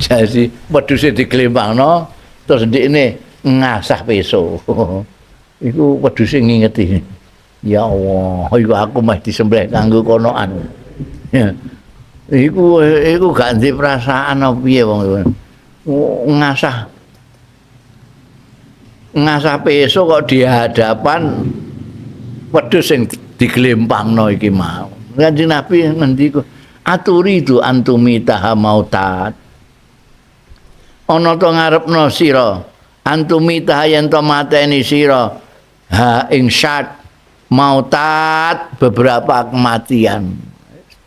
Jadi wedhuse diglempangno terus ndikne ngasah peso. Iku wedhuse ngingeti. Ya Allah, iku aku meh disembelih kanggo konoan. Iku gak ndek perasaan apa piye wong iku. Ngasah peso kok di hadapan wedhus sing diglempangno iki mau. Kanjeng Nabi ngendika, aturi itu antumitaha mautat. Ana to ngarepno sira, antumitaha yen to mateni sira ha ing syat mautat beberapa kematian.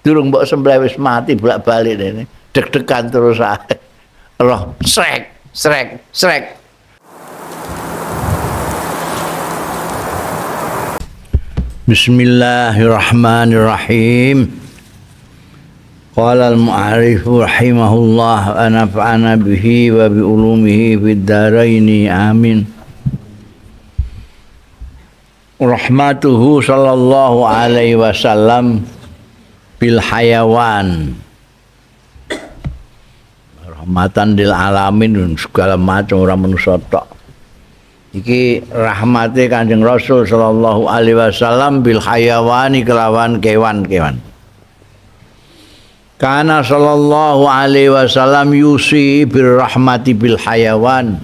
Durung mbok sembelih wis mati bolak-balik dene. Deg-degan terus ae. Roh srek srek srek. Bismillahirrahmanirrahim. Qala al-mu'arrif rahimahullah wa nafa'ana bihi wa bi ulumihi fid dharaini amin. Rahmatuhu sallallahu alaihi wasallam bil hayawan. Rahmatan lil alamin segala macam ora manusa tok. Iki rahmate Kanjeng Rasul sallallahu alaihi wasallam bil hayawani kelawan kewan-kewan. Kana sallallahu alaihi wasallam yusi bir rahmati bil hayawan.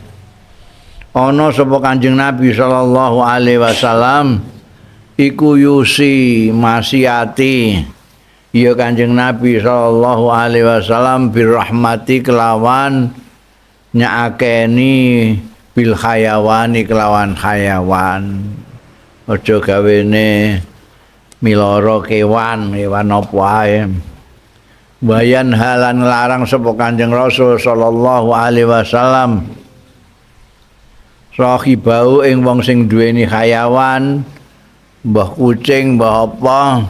Ana sapa Kanjeng Nabi sallallahu alaihi wasallam iku yusi masiati ya Kanjeng Nabi sallallahu alaihi wasallam bir rahmati kelawan nyaakeni bil hayawani kelawan hayawan. Aja gawene miloro kewan, kewan apa ae. Bayan halan nglarang sapa Kanjeng Rasul sallallahu alaihi wasallam sahibau ing wong sing duweni hayawan, mbah kucing, mbah apa,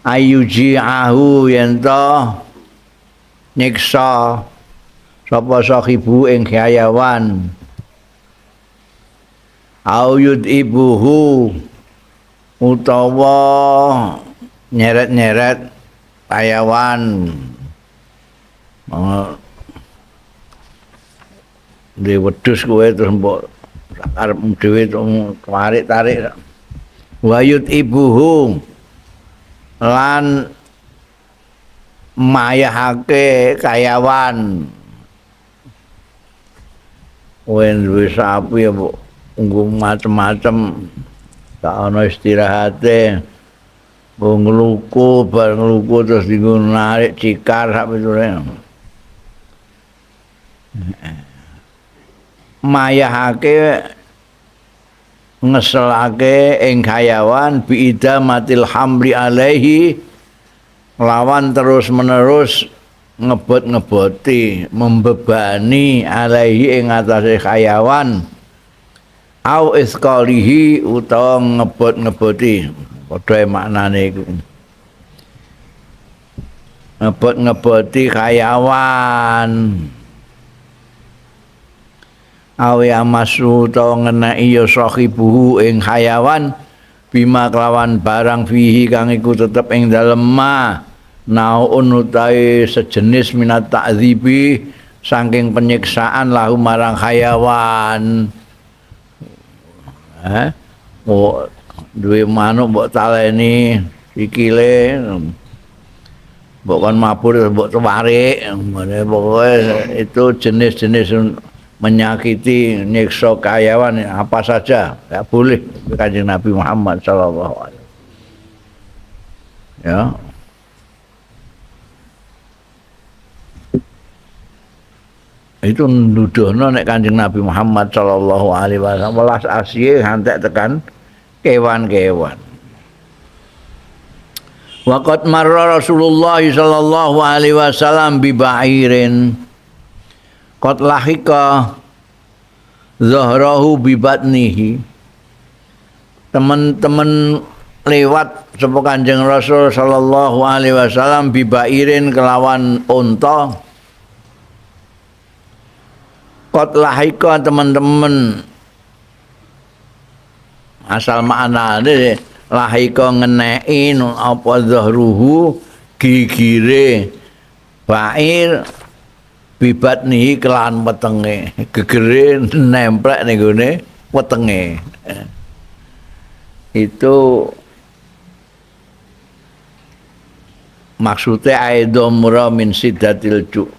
ayuji'ahu yen to nyiksa sapa sahibu ing hayawan, au yud ibuhu utawa nyeret-nyeret hayawan. Di wedhus kowe terus mbok arep dhewe tarik-tarik. Wayud ibuhu lan mayahake kayawan. Kowe duwe sapi ya mbok nggo macem-macem, gak ana istirahate. Mbok ngluku, bar ngluku terus dienggo narik cikar sak piturune. Mayahake ngeselake ing hayawan biida matil hamli alaihi lawan terus menerus ngebot-ngeboti membebani alaihi ing atase hayawan au isqalihi utawa ngebot-ngeboti padha maknane iku ngebot-ngeboti hayawan awe amasu utawa ngeneki ya sahibuhu ing hayawan bima kelawan barang fihi kang iku tetep ing dalem ma naun utahe sejenis minat ta'dzibi saking penyiksaan lahu marang hayawan. Oh, duwe manuk mbok taleni sikile mbok kon mabur mbok tarik, pokoke itu jenis-jenis menyakiti, nyiksa kayawan apa saja enggak boleh Kanjeng Nabi Muhammad sallallahu alaihi wasallam. Ya. Itu nuduhno nek Kanjeng Nabi Muhammad sallallahu alaihi wasallam welas asih ngantek tekan kewan-kewan. Waqad marra Rasulullah sallallahu alaihi wasallam bi ba'irin qad lahika zahrahu bi batnihi. Teman-teman lewat sapa Kanjeng Rasul sallallahu alaihi wasallam bi ba'irin kelawan unta. Qad lahika teman-teman asal maknane lahika ngeneki apa zahruhu gigire ba'ir Bibatnihi kelawan wetenge, gegere nemplek ning gone wetenge. Itu maksudnya aidomra min sidatil ju',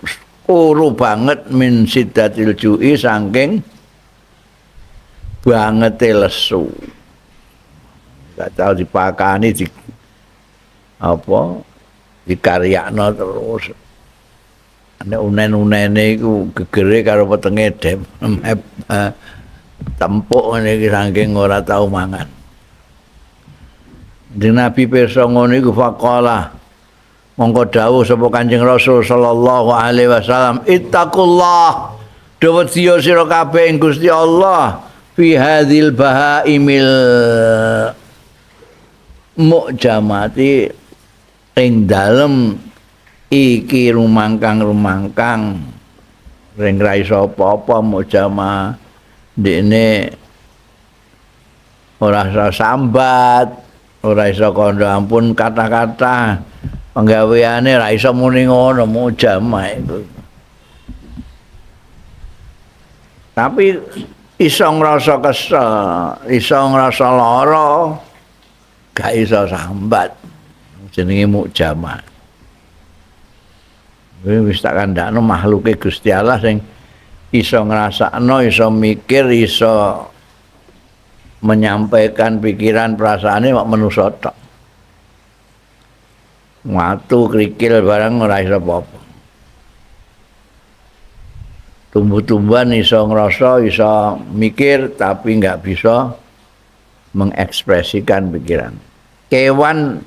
kuru banget min sidatil ju'i saking bangete lesu. Gak tau dipakani di apa dikaryakno terus. Nek unen-unene iku gegere karo wetenge dem tempuk ngene iki saking ora tau mangan. Kanjeng Nabi pirsa ngono iku faqala mongko dawuh sapa Kanjeng Rasul sallallahu alaihi wasallam, ittaqullah, do wedya sira kabeh ing Gusti Allah fi hadhil bahaimil mu'jamati ing dalem iki rumangkang-rumangkang ring ra iso apa-apa mukjamah ndekne ora iso sambat, ora iso kandha ampun kata-kata penggaweane ra iso muni ngono mukjamah iku. Tapi iso ngrasa kesel, iso ngrasa lara, gak iso sambat. Jenenge mukjamah. Wis tak kandhakno makhluke Gusti Allah sing iso ngrasakno, iso mikir, iso menyampaikan pikiran perasaane mak manusa tok. Watu krikil barang ora iso apa-apa. Tumbuh-tumbuhan iso ngrasa, iso mikir tapi nggak bisa mengekspresikan pikiran. Kewan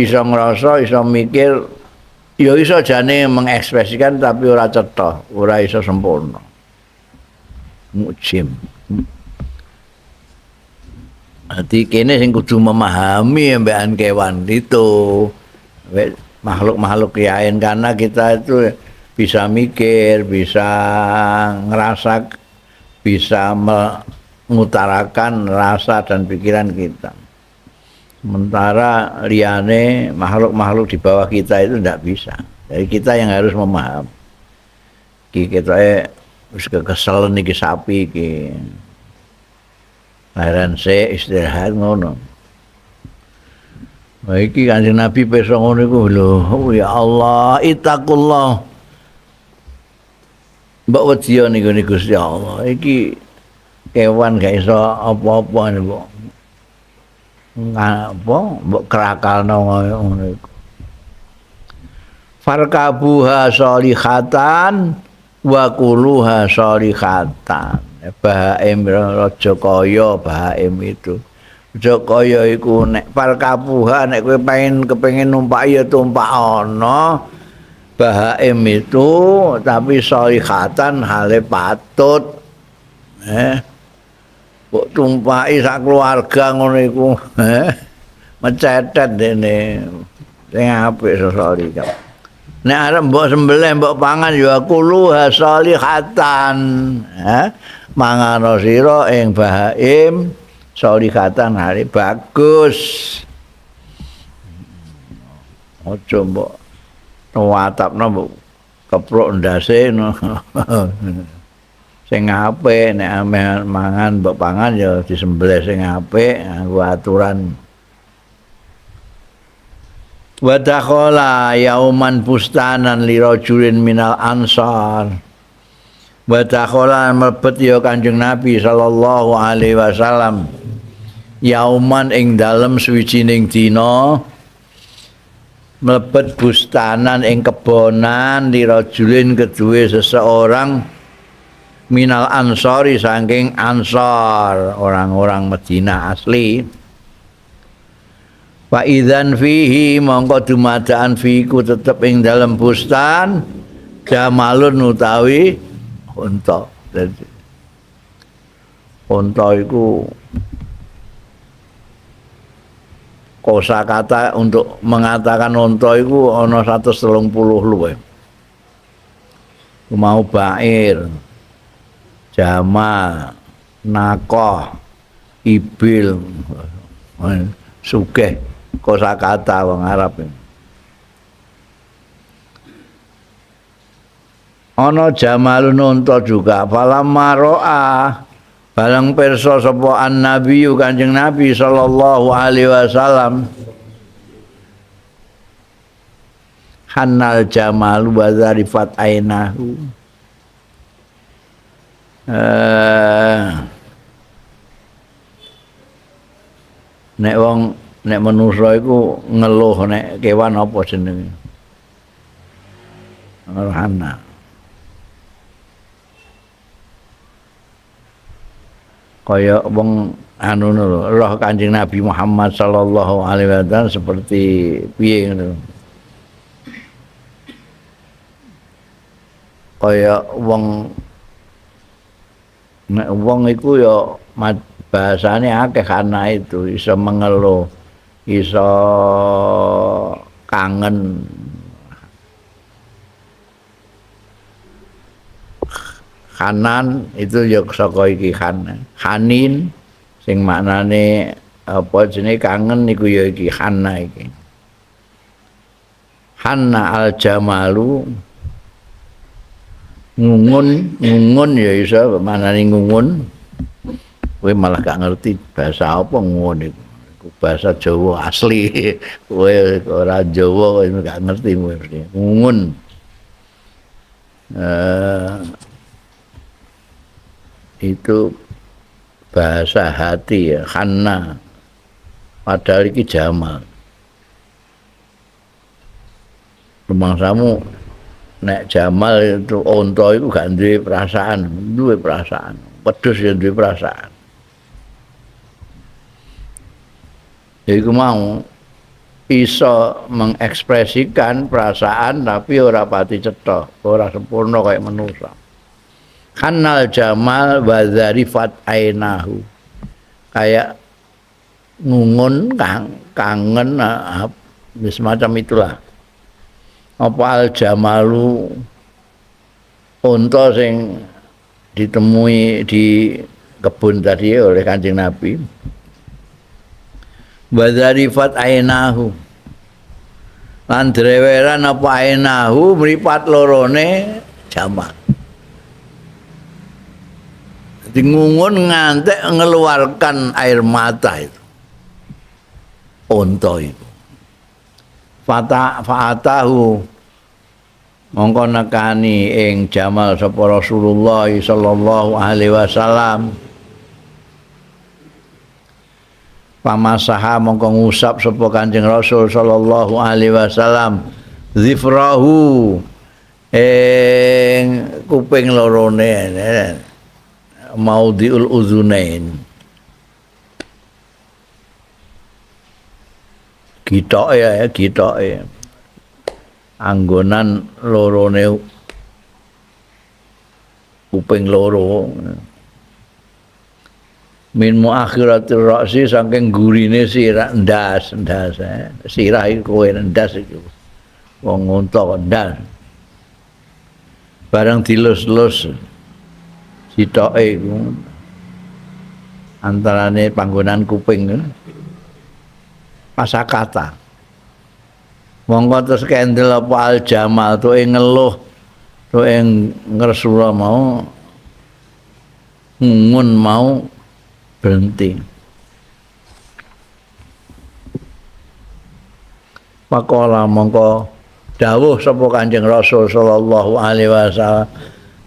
iso ngrasa, iso mikir, ya iso jane mengekspresikan tapi ora cetha, ora iso sempurna. Mukjim. Dadi kene sing kudu memahami ambekan kewan itu, makhluk-makhluk lain, karena kita itu bisa mikir, bisa ngerasa, bisa mengutarakan rasa dan pikiran kita. Sementara liyane makhluk-makhluk di bawah kita itu ndak bisa. Jadi kita yang harus memahami. Iki ketoke wis kekeselen iki sapi iki. Leren sik istirahat ngono. Wah iki Kanjeng Nabi pirsa ngono iku lho, ya Allah, ittaqullah. Mbok wedya niku Gusti Allah. Iki kewan gak iso apa-apa niku. Ngapa mbok krakalno ngono iku. Farkabuha sholihatan wa kuluha sholihatan. Bahaim raja kaya bahaim itu. Raja kaya iku nek farkabuha nek kowe pengen kepengin numpak ya tumpak ana bahaim itu, tapi sholihatan hale patut. Mbok tumpaki sak keluarga ngono iku, mecetet dene. Sing apik sosoli. Nek arep mbok sembelih mbok pangan ya kuluha sholihatan. Mangano sira ing bahaim sholihatan hale bagus. Aja mbok watapno mbok kepruk ndase no. Sing apik nek ameh mangan mbok pangan ya disembelih sing apik nganggo aturan. Wa dakhala yauman bustanan li rajulin minal ansar. Wa dakhala mlebet ya Kanjeng Nabi sallallahu alaihi wasallam yauman ing dalem suwijining dina mlebet bustanan ing kebonan li rajulin keduwe seseorang minal ansori saking ansor, orang-orang Medina asli. Fa idzan fihi mongko dumadaan fiku tetep ing dalem bustan jamalun utawi unta. Dadi unta iku kosakata untuk mengatakan unta iku ana 130 luwih. Mau bair, jamal, nakoh, ibil, sugih kosakata wong Arab. Ana jamalun unta juga falamma ra'a bareng pirsa sapa an-nabiyyu Kanjeng Nabi sallallahu alaihi wasallam hannal jamalu wa zarifat ainahu. Nek wong nek manusa iku ngeluh, nek kewan apa jenenge? Hana. Kaya wong anu lho, roh Kanjeng Nabi Muhammad sallallahu alaihi wasallam seperti piye ngono. Kaya wong nek wong iku ya bahasane akeh kana itu iso mengeluh, iso kangen. Kanan itu ya saka iki kanan. Hanin sing maknane apa jenenge kangen niku ya iki hana iki. Hana al jamalu ngungun, ngungun ya iso maknane ngungun. Kowe malah gak ngerti bahasa apa ngungun iku. Iku bahasa Jawa asli. Kowe ora Jawa kowe gak ngerti kowe mesti. Ngungun. Itu bahasa hati ya, hana. Padahal iki jamal. Rumangsamu nek jamal itu unta iku gak duwe perasaan, duwe perasaan. Wedhus ya duwe perasaan. Ya iku mau iso mengekspresikan perasaan tapi ora pati cetha, ora sempurna kaya manusa. Kanal jamal wa zarifat ainahu. Kayak ngungun, kangen, semacam itulah. Apa al jamalu unta sing ditemui di kebun tadi oleh Kanjeng Nabi. Wa zarifat ainahu. Lan dreweran apa ainahu mripat lorone jamal. Ngungun ngantek ngeluarkan air mata itu unta itu. Fa'atahu mongko nekani ing jamal sapa Rasulullah sallallahu alaihi wasallam. Pamasaha mongko ngusap sapa Kanjeng Rasul sallallahu alaihi wasallam zifrahu ing kuping lorone maudhi'ul uzunain. Gitoke ya, gitoke. Anggonan lorone kuping loro. Min muakhiratir ra'si saking gurine sirah ndas, ndas. Sirah iku kowe ndas iku. Wong unta kok ndas. Bareng dilus-lus sitoke iku antarane panggonan kuping pasakata. Mongko terus kendel apa al jamal tuke ngeluh tuke ngresula mau ngungun mau berhenti. Pakola mongko dawuh sapa Kanjeng Rasul sallallahu alaihi wasallam,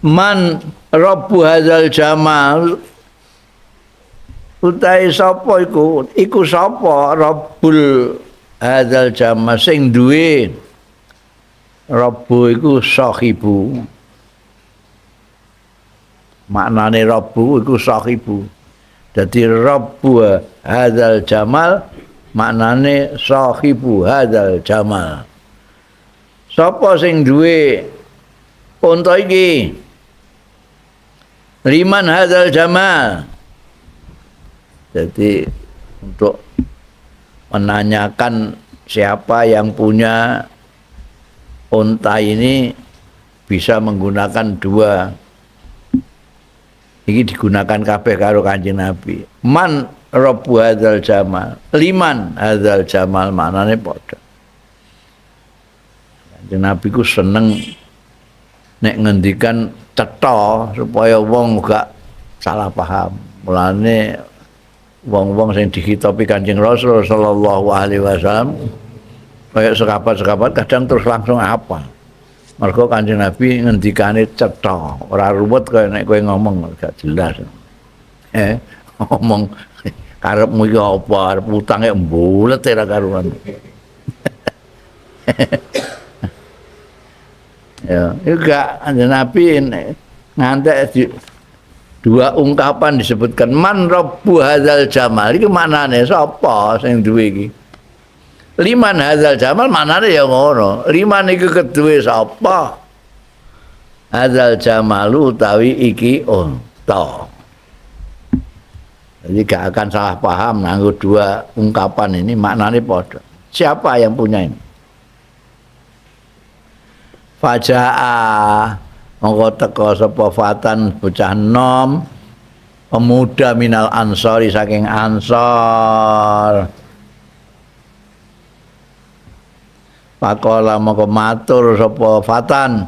man Rabbu hadzal jamal, utahe sapa iku? Iku sapa Rabbul hadzal jamal sing duwe? Rabbu iku sahibu. Maknane Rabbu iku sahibu. Dadi Rabbu hadzal jamal maknane sahibu hadzal jamal. Sapa sing duwe unta iki? Liman hadzal jamal. Jadi untuk menanyakan siapa yang punya unta ini bisa menggunakan dua. Ini digunakan kabeh karo Kanjeng Nabi. Man rabbu hadzal jamal, liman hadzal jamal maknane padha. Kanjeng Nabi ku seneng nek ngendikan cetha supaya wong gak salah paham. Mulane wong-wong sing dikhitopi Kanjeng Rasul sallallahu alaihi wasallam kaya sekapat-sekapat kadang terus langsung apa. Mergo Kanjeng Nabi ngendikane cetha, ora ruwet kaya nek kowe ngomong gak jelas. Ngomong karepmu iki apa, arep utange mbulet ora karuan. Ya, itu gak Kanjeng Nabi ngantek di dua ungkapan disebutkan man rabbu hadzal jamal iki maknane sapa sing duwe iki. Liman hadzal jamal maknane ya ngono. Liman iki keduwe sapa? Hadzal jamalu utawi iki unta. Jadi gak akan salah paham nganggo dua ungkapan ini maknane padha. Siapa yang punya ini? Fajaa mongko teka sapa fatan bocah nom pemuda minal ansori saking ansor. Pakola mongko matur sapa fatan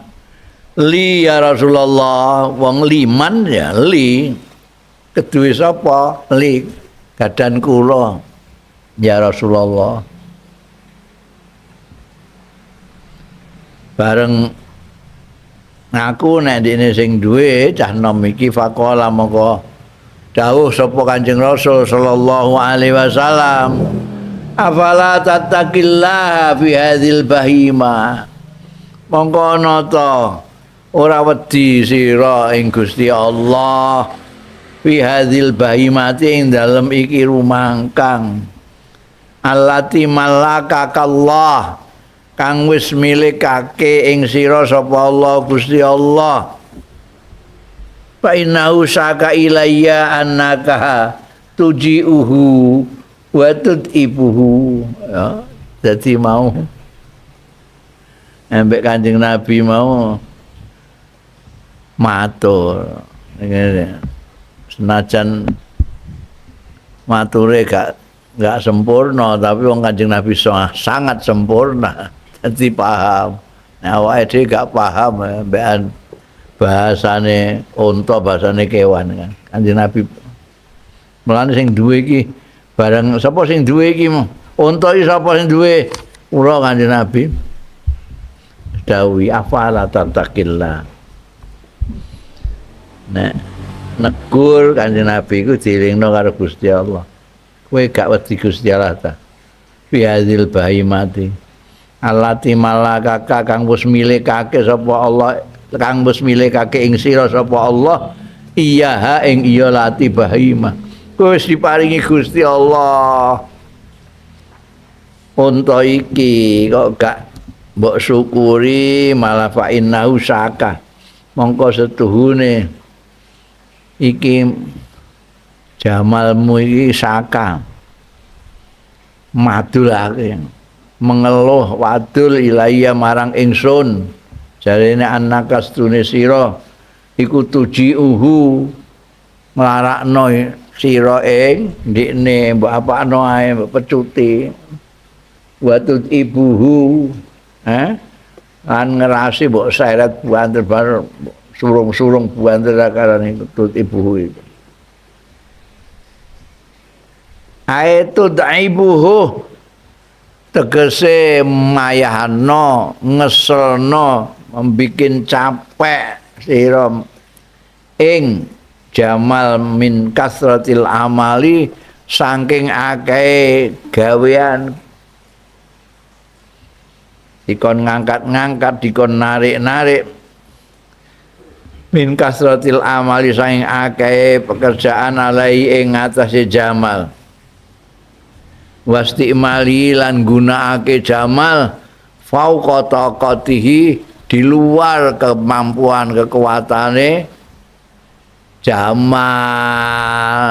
li ya Rasulullah, wong liman ya li keduwe sapa li gadan kula ya Rasulullah. Bareng ngaku nek ndekne sing duwe cah nom iki faqala mongko dawuh sapa Kanjeng Rasul sallallahu alaihi wasallam afala tattaqillah fi hadzal bahima, mongko ana ta ora wedi sira ing Gusti Allah fi hadzal bahimati ing dalem iki rumangkang allati malakakallah kang wis milikake ing sira sapa Allah Gusti Allah. Fa innahu saka ilayya annaka tujiuhu wa tudibuhu. Ya, dadi mau ambek Kanjeng Nabi mau matur ngene. Senajan mature gak sempurna, tapi wong Kanjeng Nabi sangat sempurna. Dadi paham. Nah, awake dhewe gak paham mbekan bahasane unta, bahasane kewan kan. Kanjeng Nabi mulane sing duwe iki bareng sapa sing duwe iki? Unta iki sapa sing duwe? Kula Kanjeng Nabi dawuhi afala tattaqillah. Nek negur Kanjeng Nabi iku dielingno karo Gusti Allah. Kowe gak wedi Gusti Allah ta? Fi hadzal bahimati allati malakaka kang wis milikake sapa Allah, kang wis milikake ing sira sapa Allah iyaha ing iya lati bahima. Kowe wis diparingi Gusti Allah unta iki kok gak mbok syukuri, malah fa innahu saka mongko setuhune iki jamalmu iki saka madulake mengeluh wadul ilaiya marang ingsun jarene annaka stune sira iku tujiuhu nglarakno sira ing ndikne mbok apakno ae mbok pecuti watut ibuhu lan ngerasi mbok seret buanter bar surung-surung buanter akarane tut ibuhu iku aitu daibuhu tegese mayahno ngeselno membikin capek sira ing jamal min kasratil amali saking akeh gawean dikon ngangkat-ngangkat dikon narik-narik min kasratil amali saking akeh pekerjaan alai ing atase jamal wastimali lan gunakake jamal fauqa taqatihi di luar kemampuan kekuatane jamal.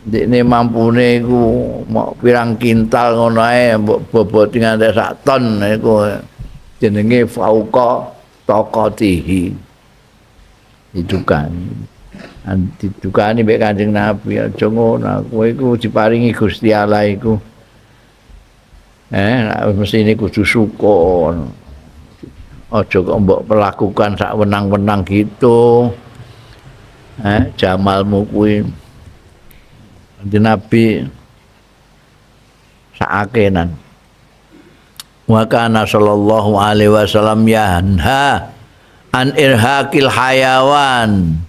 Ndekne mampune iku mok pirang kintal ngono ae mbok bobot nganti sak ton iku jenenge fauqa taqatihi. Didukani. Didukani mbek Kanjeng Nabi aja ngono, kowe iku diparingi Gusti Allah iku. Mesine kudu syukur. Aja kok mbok perlakukan sak wenang-wenang gitu. Jamalmu kuwi. Kanjeng Nabi saakenan. Wa kana sallallahu alaihi wasallam yanha an irhaqil hayawan.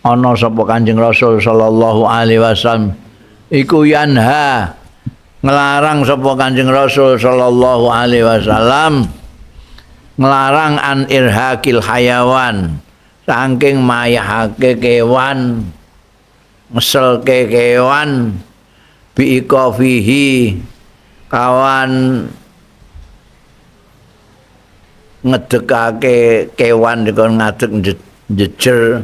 Ana sapa Kanjeng Rasul sallallahu alaihi wasallam iku yanha nglarang sapa Kanjeng Rasul sallallahu alaihi wasallam nglarang an irhaqil hayawan saking mayahake kewan ngeselke kewan biikofihi kawan ngedekake kewan dikon ngadeg jejer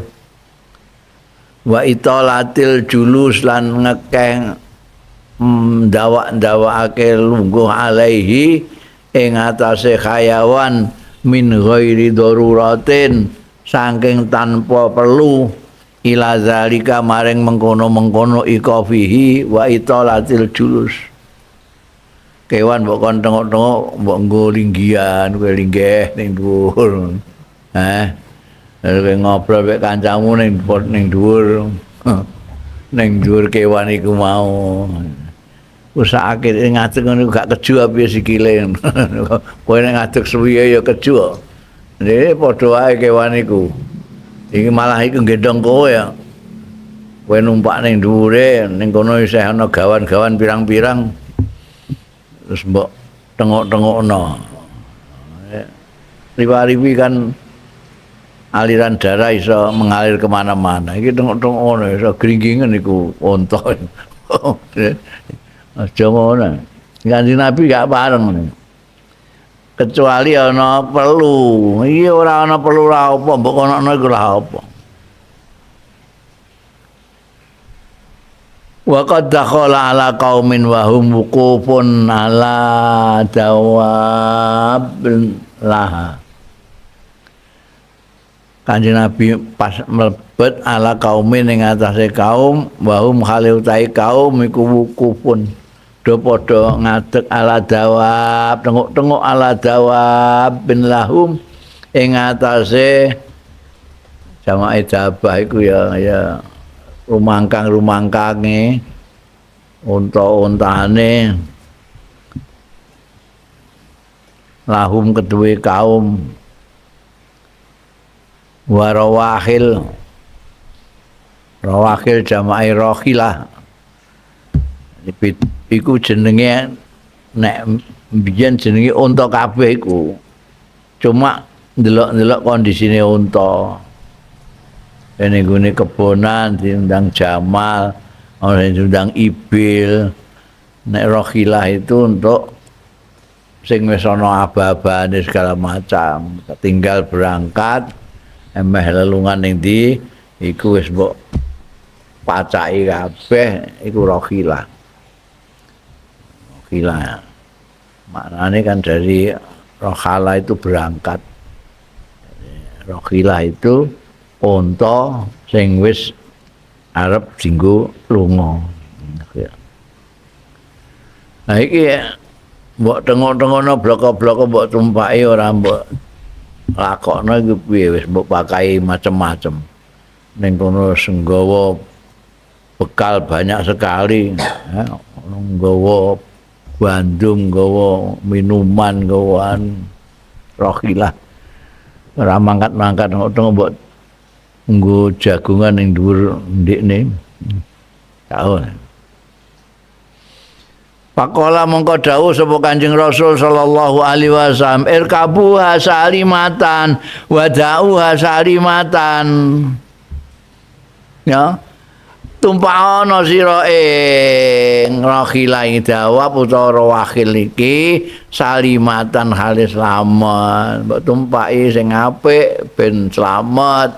wa itolatil julus lan ngekeng ndawak-ndawakake lungguh alaihi ing atase hayawan min ghairi daruratin saking tanpa perlu ila zalika maring mengkono-mengkono ikafihi wa itolatil julus. Kewan mbok kon tengok-tengok mbok nggo linggian kowe linggih ning dhuwur. Kowe ngobrol mek kancamu ning dhuwur. Ning dhuwur kewan iku mau. Usahake ngadeg ngono gak keju apa sikile. Kowe nek ngadeg suwi ya keju. Nek padha wae kewan iku. Iki malah iku gendong kowe ya. Kowe numpak ning dhuwure, ning kono isih ana gawan-gawan pirang-pirang. Terus mbok tengok-tengokno. Riwa-riwi kan aliran darah iso mengalir kemana-mana. Iki tengok-tengok ngono iso gringgingen iku unta. Aja ngono. Kanjeng Nabi gak pareng. Kecuali ana perlu. Iki ora ana perlu ra apa, mbok kono-kono iku lah apa. Wa qad dakhala ala qaumin wa hum wuqufun ala dawab laha. Kanjeng Nabi pas mlebet ala kaumin ing atase kaum wa hum khali utahe kaum iku wukufun do padha ngadeg ala dawab tengok-tengok ala dawab bin lahum ing atase jamaah dabah iku ya rumangkang-rumangkange unta-untane lahum kedue kaum warawahil rawahil jama'i rohilah iku jenenge nek mbiyen jenenge unta kabeh iku cuma ndelok-ndelok kondisine unta ning gone kebonan diundang jamal ana sing diundang ibil. Nek rohilah itu untuk sing wis ana aba-abane segala macam tinggal berangkat emeh lelungan ning ndi iku wis mbok pacaki kabeh iku rohilah. Rohilah maknane kan dari rohala itu berangkat. Rohilah itu unta sing wis arep dinggo lunga. Nah iki mbok tengok-tengokno bloko-bloko mbok tumpaki ora mbok lakokno iku piye wis mbok pakai macem-macem. Ning kono senggawa bekal banyak sekali, nggawa bandung, nggawa minuman, nggawa rohilah. Ora mangkat-mangkat tengok mbok nggo jagungan ning dhuwur ndikne. Tau. Pakola mongko dawuh sapa Kanjeng Rasul sallallahu alaihi wasallam irkabuha salimatan wa da'uha salimatan. Ya. Tumpak ana sira ing rohila ing dawab utawa rawahil iki salimatan hale slamet. Mbok tumpaki sing apik ben slamet.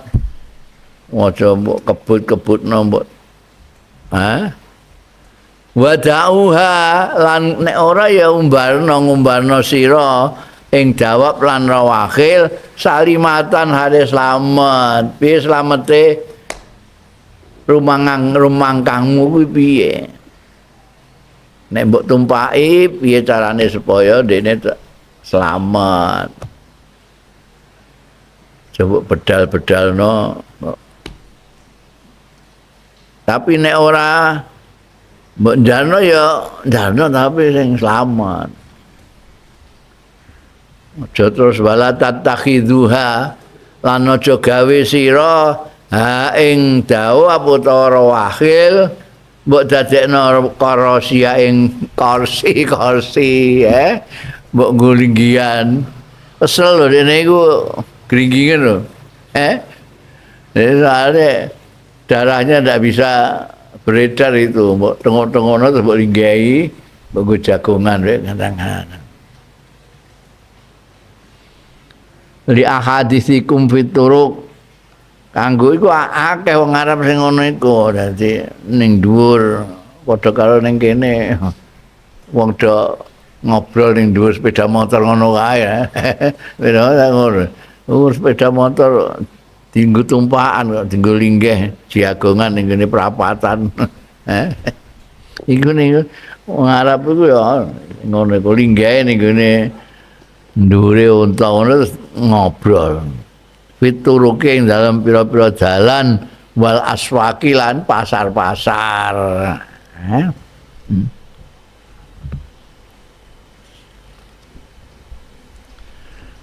Aja mbok kebut-kebutno mbok. Ha? Wa da'uha lan nek ora ya umbarno sira ing dawab lan rawahil salimatan hale slamet. Piye slamete rumangkangmu kuwi piye? Nek mbok tumpaki piye carane supaya dekne selamat. Coba bedal-bedalno. Tapi nek ora mbok njarno ya njarno tapi sing selamat. Aja terus wala tatakhiduha lan aja gawe sira ha ing dawuh apa utawa rawahil mbok dadekno karasia ing kursi-kursi mbok nggo linggihan. Kesel lho dene iku gringgingen lho. Soalnya darahnya ndak bisa beredar itu, mbok tengok-tengokno terus mbok linggihi, mbok nggo jagongan rek kadang-kadang. Li ahadisikum fituruk kanggo iku akeh wong Arab sing ngono iku, dadi ning dhuwur padha karo ning kene wong do ngobrol ning dhuwur sepeda motor ngono kae. Sepeda ngono. Sepeda motor dienggo tumpakan kok dienggo linggih jagongan ning ngene perapatan. Iku ning wong Arab iku ya ngono iku linggihe ning ngene dhuwure unta ngono terus ngobrol. Fituruke ing dalam pira-pira dalan wal aswaqi lan pasar-pasar.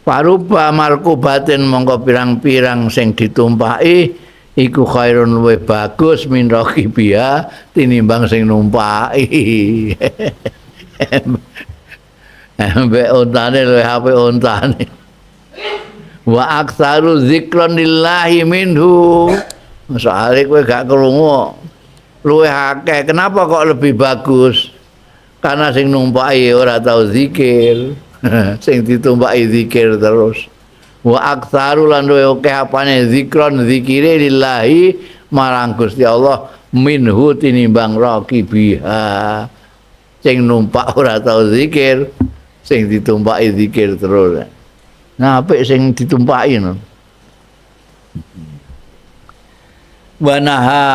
Paruba markubatin mongko pirang-pirang sing ditumpaki iku khairun luwih bagus min raqibiha tinimbang sing numpaki. Mbek ontane luwih apik ontane. Wa aktsaru dzikran lillahi minhu. Soale kowe gak krungu luwih akeh. Kenapa kok lebih bagus? Karena sing numpaki ora tau zikir. Sing ditumpaki zikir terus. Wa aktsaru lan luwih akeh apane zikron zikire lillahi marang Gusti Allah minhu tinimbang raqibiha. Sing numpak ora tau zikir, sing ditumpaki zikir terus. Nah, apik sing ditumpaki no. Wa naha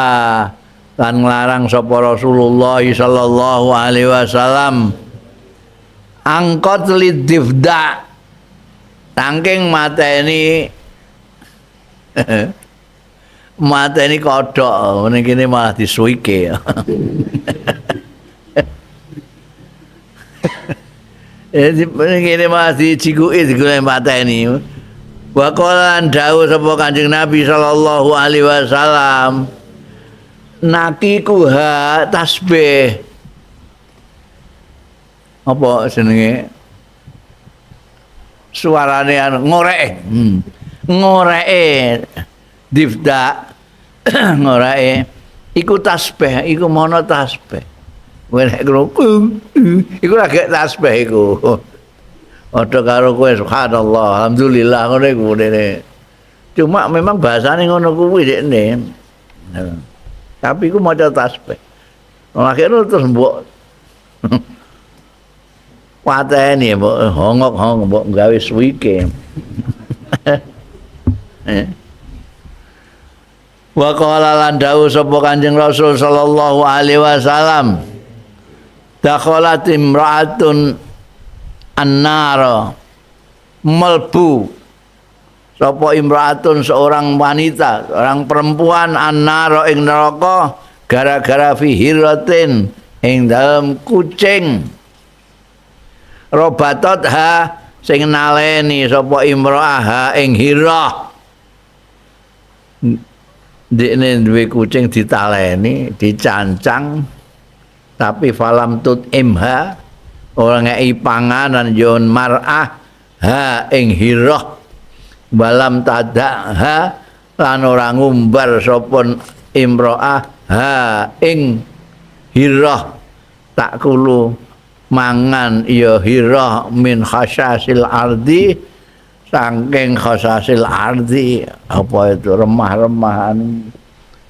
lan nglarang sapa Rasulullah sallallahu alaihi wasallam angkot lidifda tangking mateni mateni kodhok ngene kene malah disuwike. Ngene malah dicikuki digolek mateni. Wa qala dawuh sapa Kanjeng Nabi sallallahu alaihi wasallam nakikuha tasbih. Apa jenenge? Suarane anu ngoreke. Ngoreke difda ngoreke iku tasbih, iku mono tasbih. Kowe nek krungu iku lagi tasbih iku. Padha karo kowe subhanallah, alhamdulillah ngono iku ngene. Cuma memang bahasane ngono kuwi dekne. Tapi iku maca tasbih. Akhirnya terus mbok pateni mbok hongok-hongok mbok gawe suwike. Wa qala lan dawuh sapa Kanjeng Rasul sallallahu alaihi wasallam dakhalat imra'atun annara melbu sapa imra'atun seorang wanita, seorang perempuan annara ing neraka gara-gara fi hiratin ing dalem kucing robatot ha sing naleni sapa imra'ah ha ing hirah. Ndekne duwe kucing ditaleni, dicancang tapi falam tut imha ora ngeki panganan yon mar'ah ha ing hirah walam tadak ha lan ora ngumbar sapa imra'ah ha ing hirah tak kulu mangan ya hirah min khasasil ardi saking khasasil ardi apa itu remah-remahan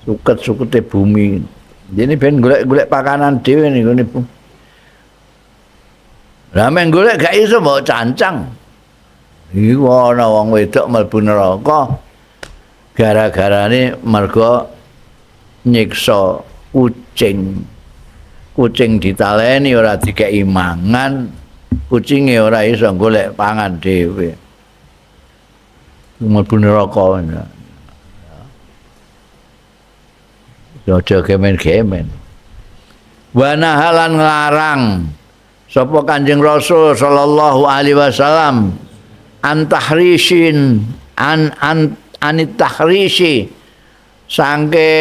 suket-sukete bumi. Jadi ben golek-golek pakanan dhewe niku niku. Lah men golek gak iso mbok cancang. Iku ana wong wedok mlebu neraka gara-garane mergo nyiksa kucing. Kucing ditaleni ora dikeki mangan, kucinge ora iso golek pangan dhewe. Mlebu neraka. Aja gemen-gemen. Wa nahalan nglarang sapa Kanjeng Rasul sallallahu alaihi wasallam an tahrisin an an anit tahrisi sangke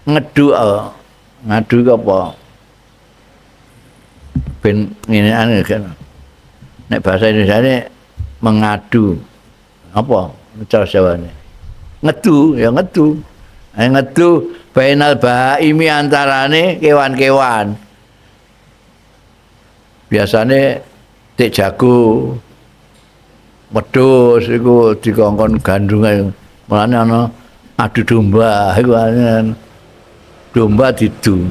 ngedu ngadu apa ben ngene ane kan nek bahasa Indonesiane mengadu apa cara Jawane ngedu ya ngedu ngedu bainal baimi antarane kewan-kewan biasane tek jago wedhus iku dikongkon gandungan mulane ana adu domba iku domba didu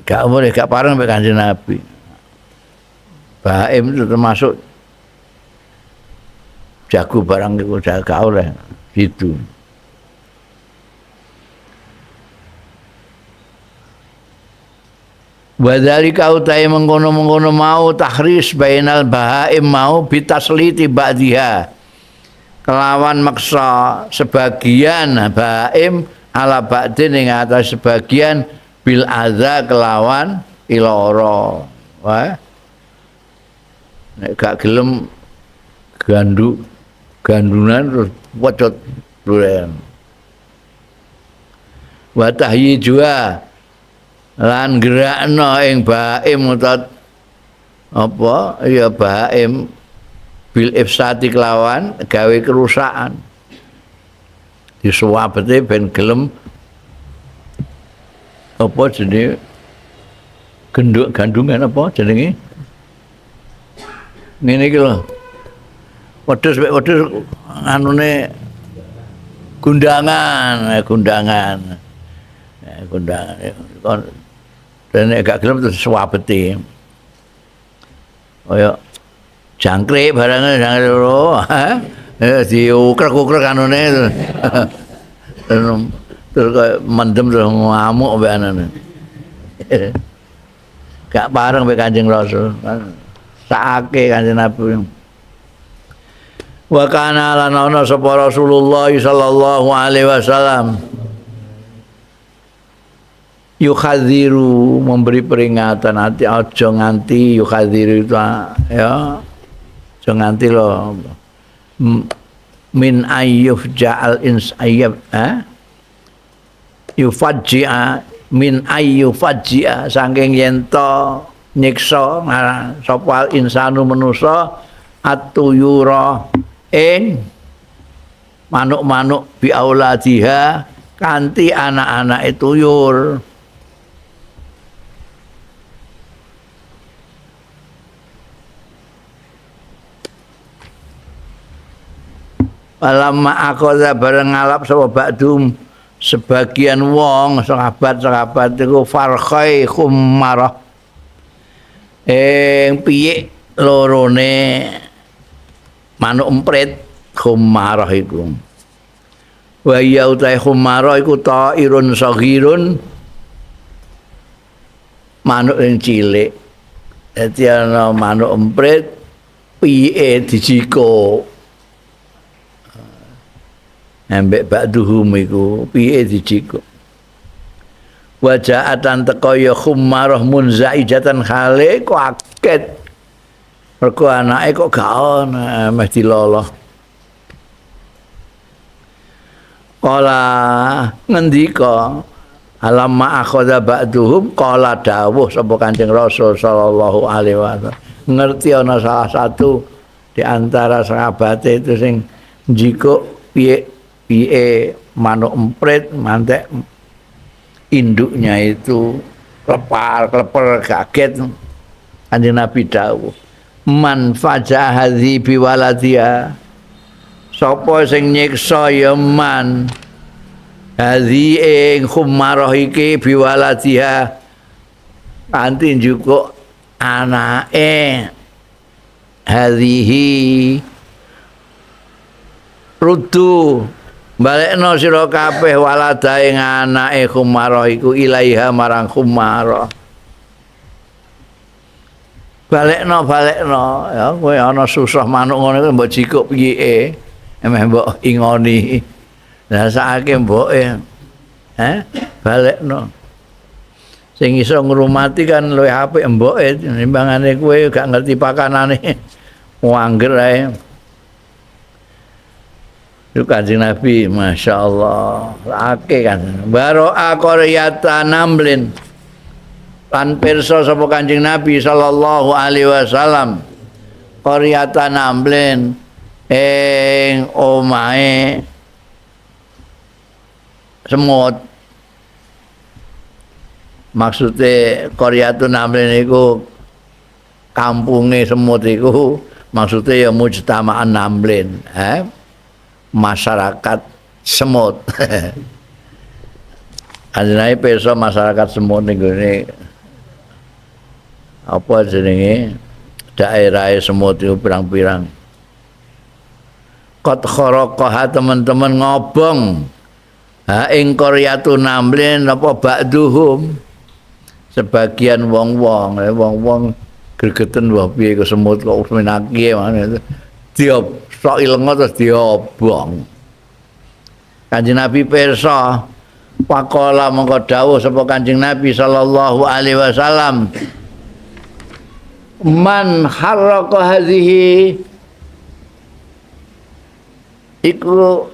gak boleh gak pareng mbek Kanjeng Nabi. Baim itu termasuk jago barang iku gak oleh gitu. Wadzalika utai mengkono-mengkono mau tahris bainal bahaim mau bitasliti ba'diha kelawan maksa sebagian bahaim ala ba'din ing atas sebagian bil adza kelawan iloro. Wah nek gak gelem gandu gandunan terus pocot duren. Wa tahyijua lan gerakno ing baim utawa apa ya baim bil ifsati kelawan gawe kerusakan disuwabete ben gelem apa jenenge genduk gandungan apa jenenge ngene iki lho wedhus mek wedhus anune gundangan gundangan gundangan dan nek gak gelem terus suwabete kaya jangkrik barangnya jangkrik loro diukrek-ukrek anune terus kaya mendem terus ngamuk mbek anane gak pareng mbek Kanjeng Rasul saake Kanjeng Nabi. Wa kana lan ana sapa Rasulullah sallallahu alaihi wasallam yukhadziru memberi peringatan hati aja nganti yukhadziru itu ya aja nganti lho min ayyuf ja'al ins ayyab yufajji'a min ayyufajji'a saking yen to nyiksa sapa insanu manusa atuyura ing manuk-manuk bi auladiha kanthi anak-anake tuyur. Falamma akhadha bareng ngalap sapa ba'dum sebagian wong sahabat-sahabat iku farkhai khummarah ing piyik lorone manuk emprit khummarah iku. Wa ya utai khummarah iku ta'irun saghirun manuk sing cilik. Dadi ana manuk emprit piyike dijikuk. Ambek ba'duhum iku piye dijikuk. Waja'atan teka ya khummarah munzaijatan khale kaget. Mergo anake kok gak ana meh diloloh. Kala ngendika alamma akhadha ba'duhum kala dawuh sapa Kanjeng Rasul sallallahu alaihi wasallam. Ngerti ana salah satu di antara sahabate itu sing njikuk piye piye manuk emprit mantek induknya itu klepar kleper kaget. Kanjeng Nabi dawuh man faja hadzi biwaladia sapa sing nyiksa ya man hadzi ing khummarah iki biwaladia kanthi njukuk anake hadhihi rudu Balekno sira kabeh walada ing anake Khumarah iku ilaiha marang Khumarah. Balekno balekno ya kowe ana susah manuk ngono iku mbok jikuk piye emeh mbok ingoni. Lah sakake mboke. Balekno. Sing iso ngrumati kan luwih apik mboke timbangane kowe gak ngerti pakanane. Wangger ae. Itu Kanjeng Nabi, Masya Allah, akeh kan. Baro'a qaryata namlin. Lan pirsa sapa Kanjeng Nabi sallallahu alaihi wasallam. Qaryata namlin ing omahe semut. Maksude qaryatu namlin iku kampunge semut iku maksude ya mujtama'an namlin, masyarakat semut. Kanjeng Nabi pirsa masyarakat semut ning gone apa jenenge daerahe semut iku pirang-pirang. Qad kharaqaha teman-teman ngobong ha ing qaryatu namlin apa ba'duhum sebagian wong-wong, wong-wong gregeten wah piye kok semut kok menaki maneh diop sok ilenga terus diobong. Kanjeng Nabi pirsa faqala mongko dawuh sapa Kanjeng Nabi sallallahu alaihi wasallam man harraqa hadhihi iku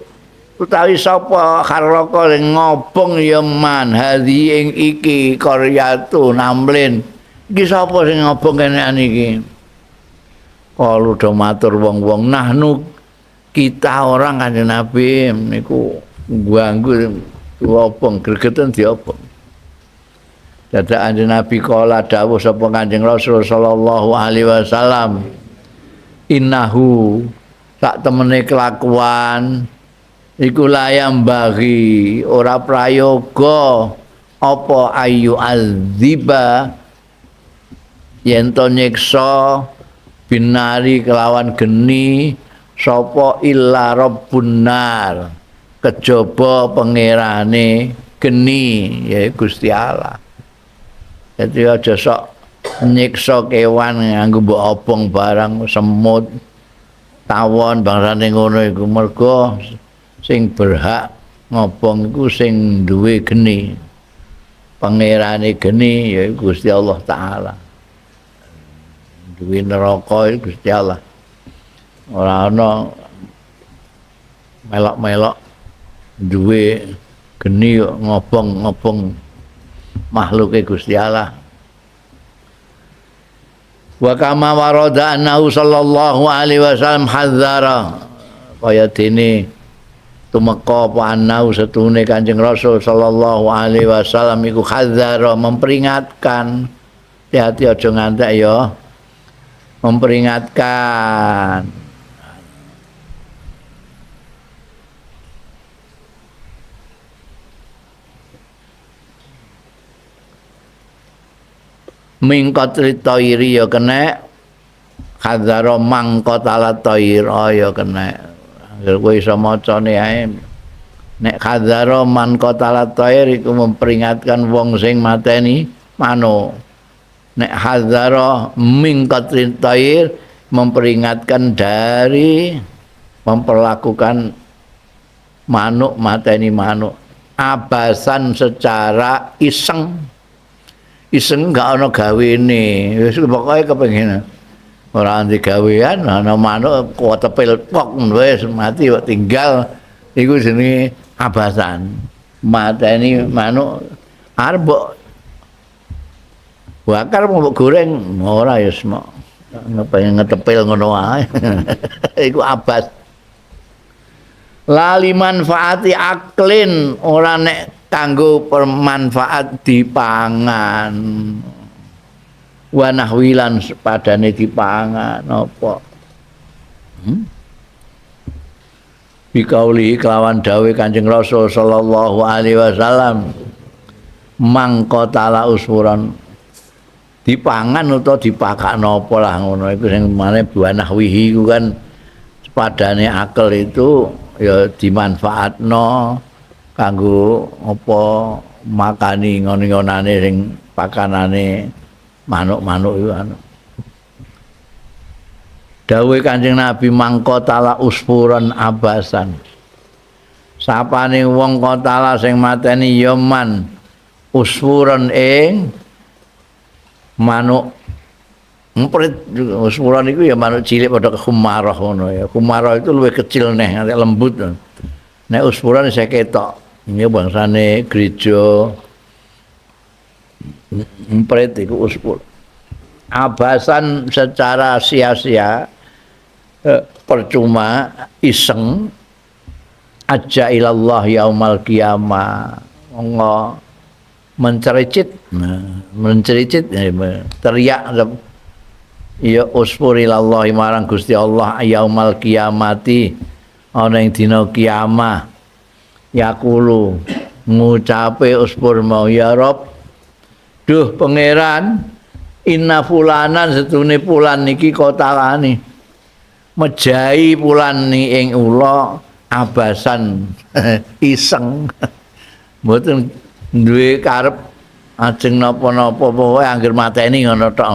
utawi sapa harraqa sing ngobong ya man hadhi ing iki qaryatu namlin iki sapa sing ngobong kenean iki. Kalau do matur wong-wong nahnu kita orang Kanjeng Nabi niku ganggu diobong gregeten diobong. Dadak Kanjeng Nabi kala dawuh sapa Kanjeng Rasul sallallahu alaihi wasallam innahu sak temene kelakuan iku layam bagi ora prayoga apa ayu adziba yen to nyiksa binari kelawan geni sapa illa rabbun nar kejaba pangerane geni ya Gusti Allah. Dadi aja sok nyiksa kewan nganggo mbok obong barang semut tawon bangsane ngono iku mergo sing berhak ngobong iku sing duwe geni. Pangerane geni ya Gusti Allah Taala. Duwe neraka iku Gusti Allah. Ora ana melok-melok duwe geni ngobong-ngobong makhluke Gusti Allah. Wa kama warada annahu sallallahu alaihi wasallam hadzara kaya dene tumeka apa annahu setune Kanjeng Rasul sallallahu alaihi wasallam iku hadzara memperingatkan. Hati-hati aja ngantek ya. Memperingatkan. Mingkot toiri ya kena, hadzara mangkotala toira ya kena. Kowe iso macane ae. Nek hadzara mangkotala toir iku memperingatkan wong sing mateni manuk. Nek hadzara mingkot toir memperingatkan dari memperlakukan manuk mateni manuk abasan secara iseng. Iseng gak ana gawene wis pokoke kepengin ora anti gawean ana manuk kuwatepil kok wis mati kok tinggal iku jenenge abasan mateni manuk arep mbok bakar mbok goreng ora ya semok pengen ngetepil ngono wae iku abas lali manfaati aklin ora nek kanggo permanfaat dipangan wa nahwilan sepadane dipangan apa bikauli kelawan dawuh Kanjeng Rasul sallallahu alaihi wasallam mangkotala usfuran dipangan utawa dipakakno apa lah ngono iku sing mane buanah wihi iku kan sepadane akal itu ya dimanfaatno kanggo apa makani ngon-ngonane sing pakanane manuk-manuk iku anu. Dawuhe Kanjeng Nabi mangkotala usfuran abasan. Sapane wong kotala sing mateni ya man usfuran ing manuk emprit. Usfuran iku ya manuk cilik padha khumarah ngono ya. Khumarah itu luwih kecil neh, lembut. Nek usfuran isih ketok. Ini bangsane gereja emprit iku usfur. Abasan secara sia-sia, percuma, iseng, aja ilallah yaumal kiamah. Ngo mencericit, nah, mencericit, teriak ya usfur ilallah marang Gusti Allah yaumal kiamati ana ing dina kiamah. Yaqulu ngucape usfur mau ya Rob, duh pangeran, inna fulanan setune fulan niki kotalane mejahi fulan ni ing ula abasan iseng, mboten duwe karep ajeng napa-napa, pokoke angger mateni ngono tok.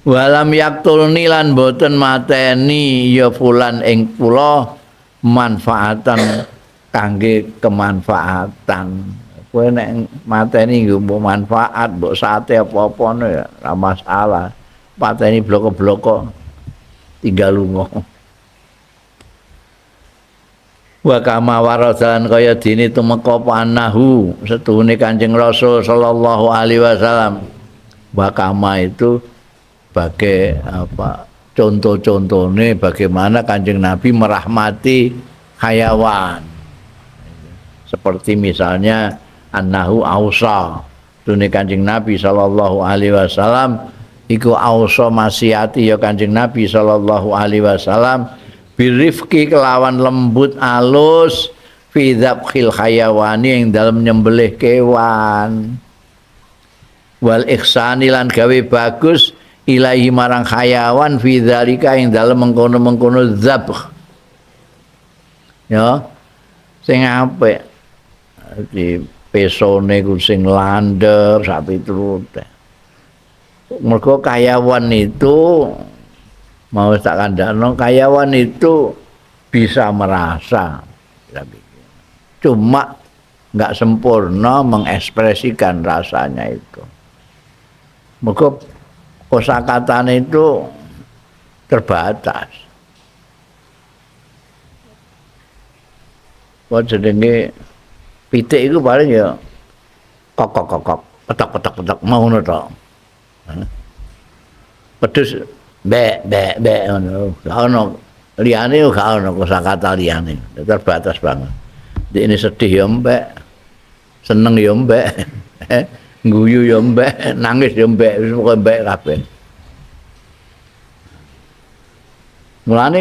Walam yaktulni lan mboten mateni ya fulan ing kula manfaatan kangge kemanfaatan. Kowe nek mateni nggo mbok manfaat, mbok sate apa-apa ngono ya ora masalah. Pateni bloko-bloko tinggal lunga. Wa kama waradan kaya dene tumeka panahu setuhune Kanjeng Rasul sallallahu alaihi wasallam. Wa kama itu bagai apa, contoh-contohnya bagaimana Kanjeng Nabi merahmati hayawan. Seperti misalnya annahu ausa, tune Kanjeng Nabi sallallahu alaihi wasallam iku ausa masiati ya Kanjeng Nabi sallallahu alaihi wasallam birifki kelawan lembut alus fi dzabhil hayawani ing dalem nyembelih kewan, wal ihsani lan gawe bagus ilahi marang hayawan fi dzalika ing dalem mengkono-mengkono dzabh ya sing apik di pesone ku sing landhep sak piturute. Mergo kayawan itu mau tak kandhakno, kayawan itu bisa merasa, cuma nggak sempurna mengekspresikan rasanya itu. Mergo kosakatane itu terbatas. Kok jenenge pitik iku paling ya kok kok kok kok, petok petok petok mau ngono tok. Pedus bek bek bek ngono. Gak ono liyane, gak ono kosakata liyane. Terbatas banget. Di ini sedih ya mbek, seneng ya mbek, guyu ya mbek, nangis ya mbek, wis pokoke mbek kabeh. Mulane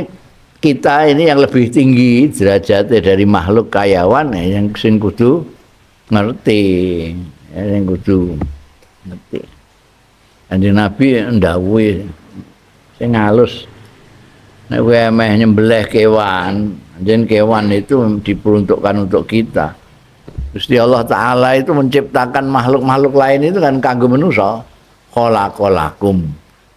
kita ini yang lebih tinggi derajatnya dari makhluk kayawan ya, yang sing kudu ngerti, ya, sing kudu ngerti. Kanjeng Nabi ndhawuhi sing halus, nek kowe emeh nyembelih kewan, jen kewan itu diperuntukkan untuk kita. Gusti Allah Ta'ala itu menciptakan makhluk-makhluk lain itu kan kanggo manusa. Khalaqalakum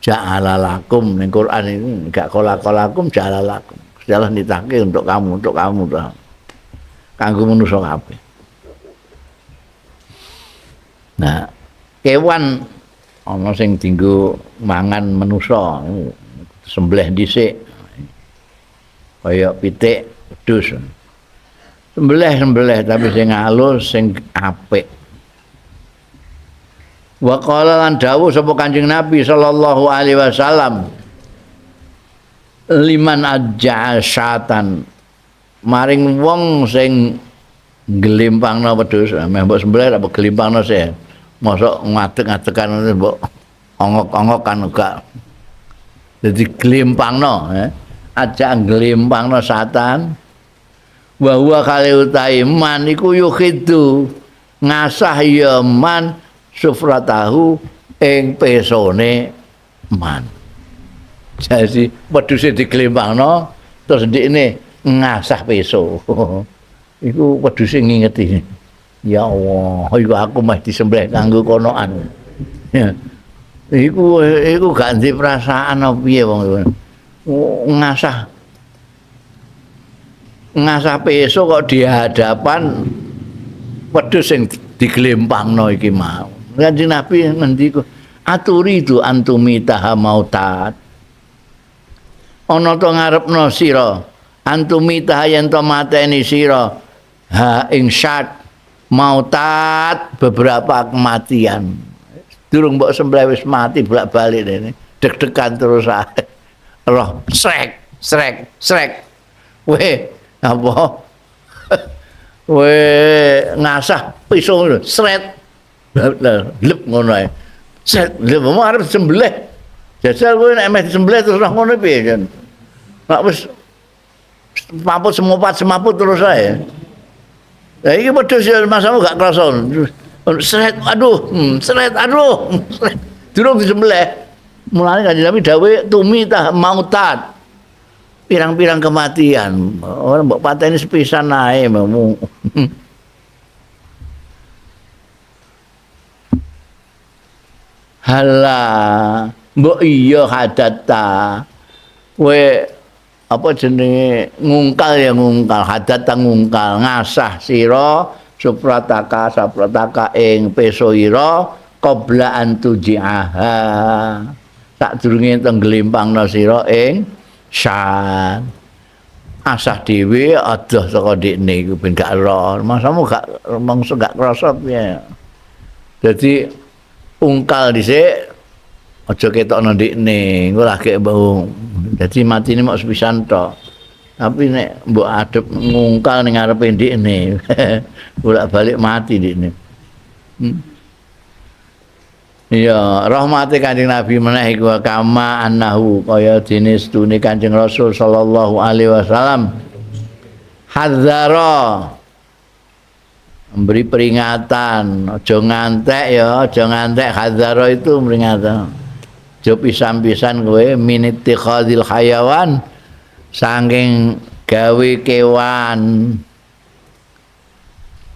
ja'alalakum, ning Quran itu enggak khalaqalakum ja'alalakum. Gusti Allah nitake untuk kamu, untuk kamu ta. Kanggo manusa kabeh. Nah, kewan ana sing dienggo mangan manusa, sembelih dhisik. Kaya pitik, wedhus. Sembelih-sembelih tapi sing halus, sing apik. Wa qala lan dawuh sapa Kanjeng Nabi sallallahu alaihi wasallam liman ajja'a syatan maring wong sing ngglimpangno wedhus, meh mbok sembelih apa glimpangno sih. Mosok ngadeg-ngadegan mbok ongok-ongokan gak. Dadi glimpangno, ajak ngglimpangno satan. Wa huwa kale utahe man iku yukhidu ngasah ya man sufratahu ing pesone man. Jadi wedhuse diglimpangno terus ndikne ngasah peso. Iku wedhuse ngingeti. Ya Allah, iku aku meh disembelih kanggo konoan. Iku gak ndek perasaan apa piye wong iku. Ngasah peso kok di hadapan wedhus sing diglempangno iki mau. Kanjeng Nabi ngendika, aturi itu antumitaha mautat. Ana to ngarepno sira, antumitaha yen to mateni sira ha ing syat mautat beberapa kematian. Durung mbok sembelih wis mati bolak-balik ini. Deg-degan terus ae. Roh srek srek srek. Weh, apa? Weh, ngasah pisau ngono, sret. Lep ngono ae. Sret, lep mau arep sembelih. Jajal kowe nek meh disembelih terus roh ngono piye jan? Nek wis semaput semaput terus ae. Lah iki wedhus ya masamu gak krasa. Sret, aduh, sret, aduh, sret. Durung disembelih. Mulane Kanjeng Nabi dawuh tumi tah mautat. Pirang-pirang kematian. Ora mbok pateni sepisan ae mau. Halah, mbok iya hadata. Kowe apa jenenge ngungkal ya ngungkal, hadata ngungkal, ngasah sira suprataka saprataka ing peso ira qabla an tuji'aha. Sadurunge tengglempangna sira ing syan. Asah dhewe adoh saka ndekne iku ben gak ero. Masamu gak mongso gak krasa piye. Dadi ungkal dhisik aja ketokno ndekne, engko lagi mbok. Dadi matine mok sepisan tok. Tapi nek mbok adep ngungkal ning ngarepe ndekne, bolak-balik mati ndekne. Iya, rahmate Kanjeng Nabi meneh iku kama annahu kaya dene sedune Kanjeng Rasul sallallahu alaihi wasallam hadzara, memberi peringatan, aja ngantek ya, aja ngantek. Hadzara itu peringatan. Aja pisan-pisan kowe minittikhadil hayawan saking gawe kewan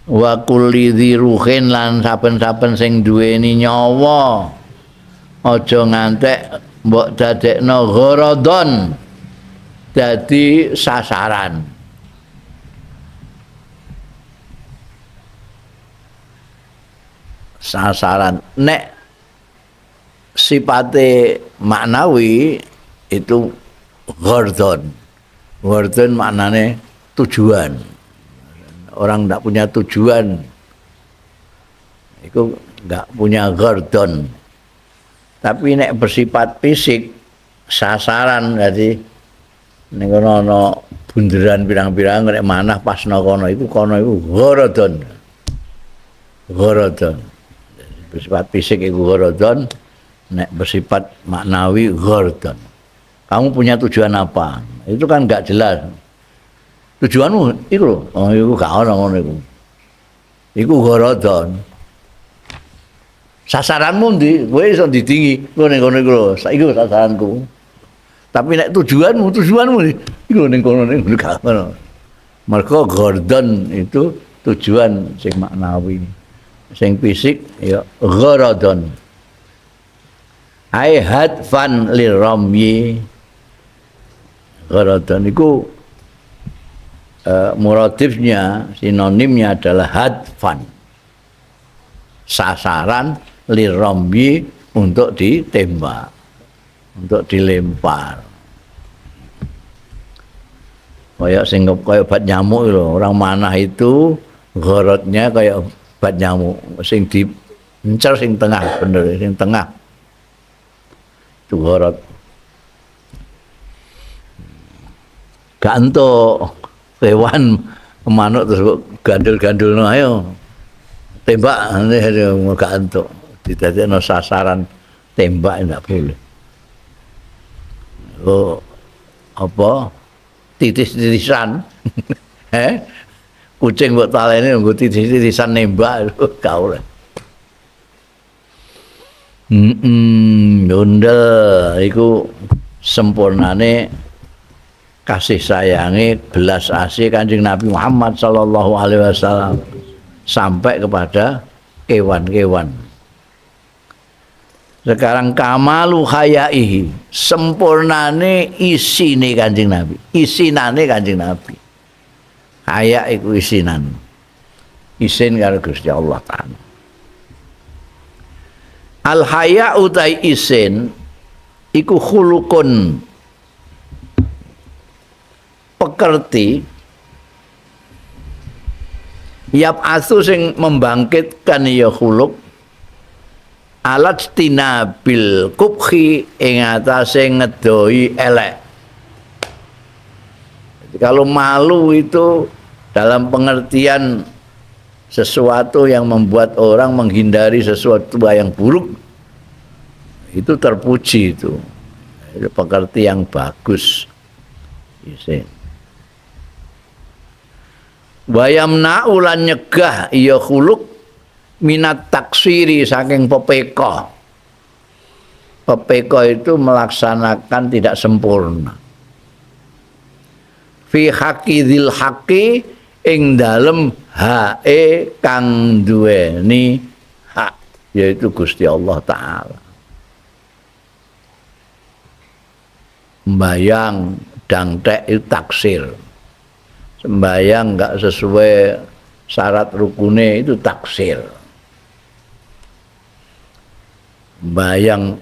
wa kulli dziruhin lan saben-saben sing duweni nyawa, aja ngantek mbok dadekno gharadon, dadi sasaran. Sasaran nek sipate maknawi itu ghardon. Ghardon maknane tujuan. Orang ndak punya tujuan itu nggak punya gordon. Tapi nek bersifat fisik sasaran, jadi ning kono ana bunderan pirang-pirang nek manah pas nang kono iku kono iku gordon. Gordon bersifat fisik iku gordon, nek bersifat maknawi gordon. Kamu punya tujuan apa? Itu kan nggak jelas. Tujuanmu iku lho, oh iku gak ono ngono iku. Iku gorodon. Sasaranmu ndi? Kowe iso didingi, kowe ning kono iku lho, iku sasaranku. Tapi nek tujuanmu, tujuanmu iku ning kono ning gak ono. Mergo gordon itu tujuan sing maknawi. Sing fisik ya gorodon. Ai hadfan liramyi. Gorodon iku muradifnya, sinonimnya adalah hadfan, sasaran lirombi untuk ditembak, untuk dilempar. Kayak sing kayak obat nyamuk lho, orang manah itu gorotnya kayak obat nyamuk, sing diencer sing tengah, bener sing tengah itu gorot. Gak entuk hewan manuk terus gandul-gandulno, ayo tembak, gak entuk, didadekno sasaran tembak enggak boleh. Oh, apa titis-titisan. Kucing mbok taleni nggo titis-titisan nembak gak oleh. Ndondel iku sempurnane kasih sayange belas asih Kanjeng Nabi Muhammad sallallahu alaihi wasallam sampai kepada kewan-kewan. Sekarang kamalu hayaihi, sempurnane isine Kanjeng Nabi, isinane Kanjeng Nabi. Haya iku isinan. Isin karo Gusti Allah Ta'ala. Al haya utai isin iku khuluqun, pekerti yap asu sing membangkitkan ya khuluq alat tinabil kubhi ing atase ngedoi elek. Jadi kalau malu itu dalam pengertian sesuatu yang membuat orang menghindari sesuatu yang buruk, itu terpuji itu. Itu pekerti yang bagus. Isin. Wayamna ulan nyegah ya khuluq minat taksiri saking pepeko. Pepeko itu melaksanakan tidak sempurna. Fi haqqi dzil haqqi ing dalem hae kang duweni hak, yaitu Gusti Allah Ta'ala. Sembayang dangtek itu taksir. Sembayang enggak sesuai syarat rukune itu taksir. Sembayang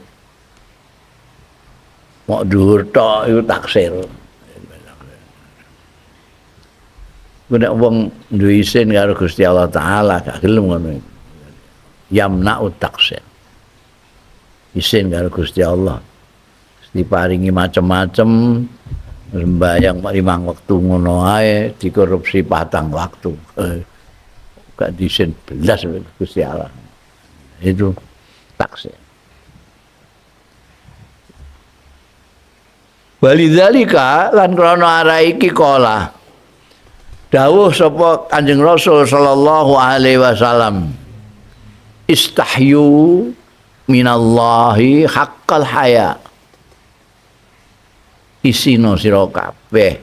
mok dhuwur tok itu taksir. Nek wong duwe isin karo Gusti Allah Ta'ala gak gelem ngono iku. Yamna'u taksir. Isin karo Gusti Allah. Diparingi macem-macem, sembayang 5 wektu ngono ae dikorupsi 4 waktu. Gak diisin belas Gusti Allah. Itu taksir. Walidzalika lan krana arah iki kala dawuh sapa Kanjeng Rasul sallallahu alaihi wasallam, istahyu minallahi haqqal haya. Isino sira kabeh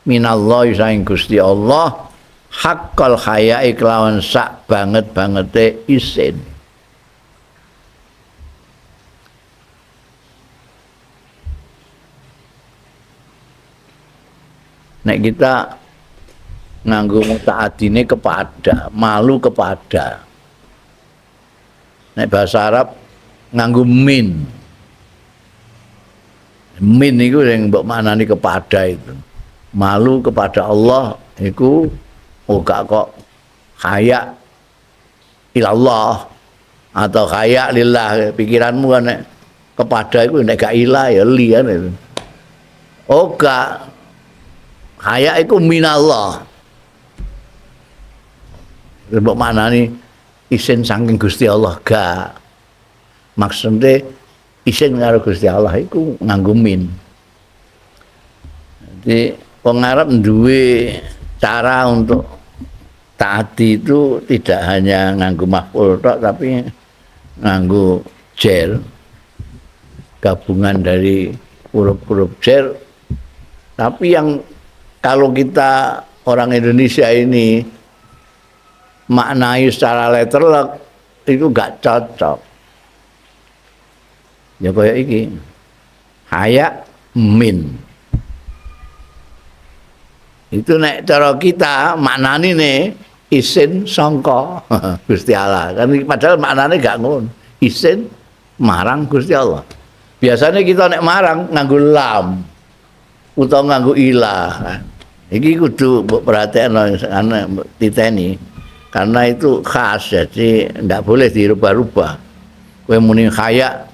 minallahi saking Gusti Allah haqqal haya kelawan sak banget-bangete isin. Nek kita nganggo mutaadine kepada, malu kepada. Nek bahasa Arab nganggo min. Min iku sing mbok maknani kepada itu. Malu kepada Allah iku oh gak kok haya ilallah atau haya lillah. Pikiranmu kan nek kepada iku nek gak ilah ya li kan itu. Oh gak, haya iku minallah. Mbok maknani isin saking Gusti Allah gak. Maksudnya isin karo Gusti Allah iku nganggo min. Jadi wong Arab duwe cara untuk taati itu tidak hanya nganggo maf'ul tok, tapi nganggo jer, gabungan dari huruf-huruf jer. Tapi yang kalau kita orang Indonesia ini maknai secara letterlek itu gak cocok. Ya kaya iki haya min itu nek cara kita maknani nih isin sangka Gusti Allah kan, padahal maknane gak ngono. Isin marang Gusti Allah. Biasanya kita nek marang nganggo lam utawa nganggo ilah. Iki kudu mbok perhatekno, mbok titeni, karena itu khas, jadi ndak boleh dirubah-rubah. Kowe muni haya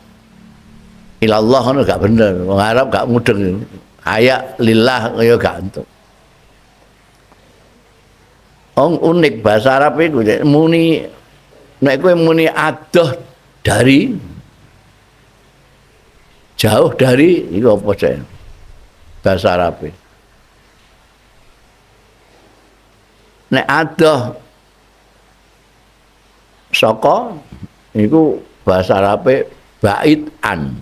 ilallah ngono gak bener, wong Arab gak mudeng. Haya lillah ya gak entuk. Wong unik bahasa Arab iku muni nek kowe muni adoh dari, jauh dari, iku apa cek bahasa Arab. Nek adoh saka iku bahasa Arabe bait an.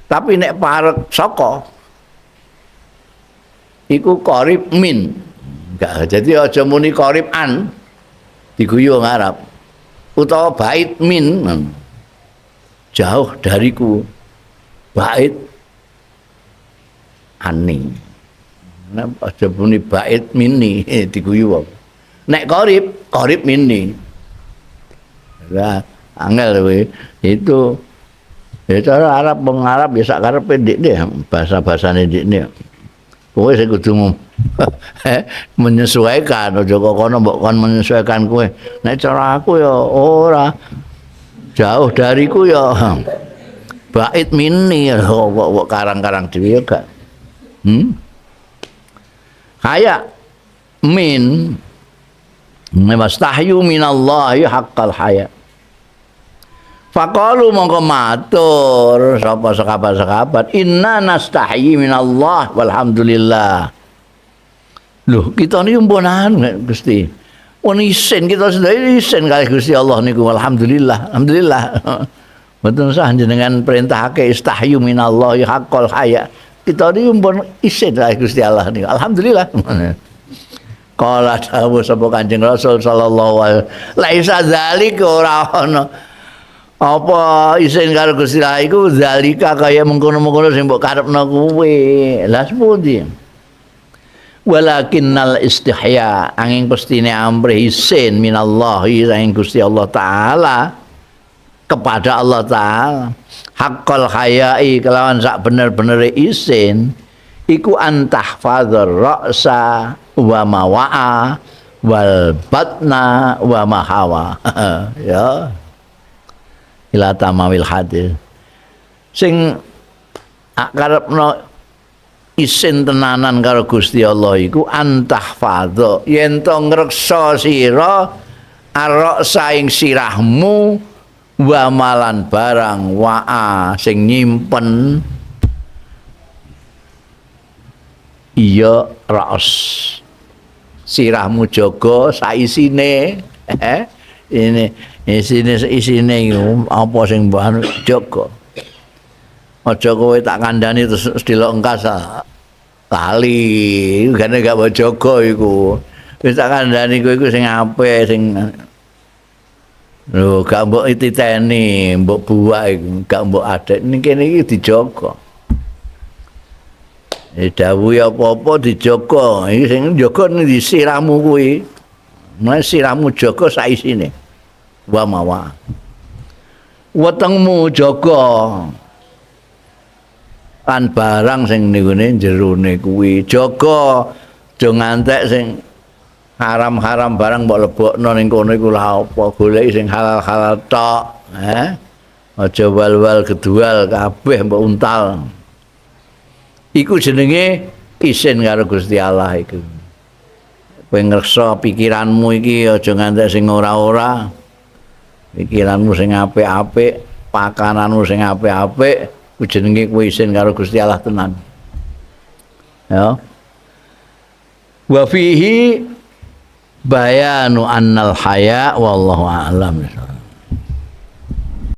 Tapi nek parek saka iku qarib min. Enggak, jadi aja muni qarib an diguyu wong Arab. Utawa bait min, jauh dariku. Bait ani. Nek aja muni bait mini diguyu wong. Nek qarib, qarib mini. Lah angel kowe. Itu ya cara Arab wong Arab ya sak karepe ndikne, bahasa-bahasane ndikne. Kowe sing kudu menyesuaikan, aja kok kono mbok kon menyesuaikan kowe. Nek cara aku ya ora, jauh dariku ya bait mini, kok karang-karang dhewe ya gak. Haya min mastahyu minallahi haqqal haya. Faqalu mongko matur sapa sahabat-sahabat, inna nastahyi minallah walhamdulillah. Loh, kita niki pun anu Gusti. Pun isin kita sendiri isin kali Gusti Allah niku alhamdulillah. Alhamdulillah. Mboten sah jenengan perintahake istahyu minallahi haqqal haya. Kita niki pun isin kali Gusti Allah niku. Alhamdulillah. Kala dawuh sapa Kanjeng Rasul sallallahu alaihi wasallam, laisa zalika ora ana apa isin karo Gusti Allah iku zalika kaya mengkono-mengkono sing mbok karepno kuwe. Lah sepundi? Walakinnal istihya, angin pestine amrih isin minallahi saking Gusti Allah taala kepada Allah taala haqqal hayai kelawan sak bener-benere isin iku antahfadzur ra'sa wa mawa'a wal batna wa mahawa. Ya ila tamamil hadis. Sing karepno isin tenanan karo Gusti Allah iku antahfadho yen to ngreksa sira arok saing sirahmu wa malan barang waa sing nyimpen iya raos sirahmu jaga saisine ini isine iku apa sing mbok jaga. Aja kowe tak kandhani terus delok engkas lali, gane gak mbok jaga iku. Wis tak kandhani kowe iku sing apik sing lho gak mbok titeni, mbok buak iku, gak mbok adek. Ning kene iki dijaga. Dawuhe apa-apa dijaga. Iki sing njaga ning sirahmu kuwi. Mulane sirahmu jaga saisine. Wa mawa. Wetengmu jaga. Lan barang sing nggone jerone kuwi jaga, aja ngantek sing haram-haram barang mbok lebokno ning kono iku lha apa, goleki sing halal-halal tok, aja wal-wal gedual kabeh mbok untal. Iku jenenge isin karo Gusti Allah iku. Kowe ngreksa pikiranmu iki aja ngantek sing ora-ora. Pikiranmu sing apik-apik, pakananmu sing apik-apik, ku jenenge kowe isin karo Gusti Allah tenan. Ya. Wa fihi bayanu annal haya wallahu a'lam.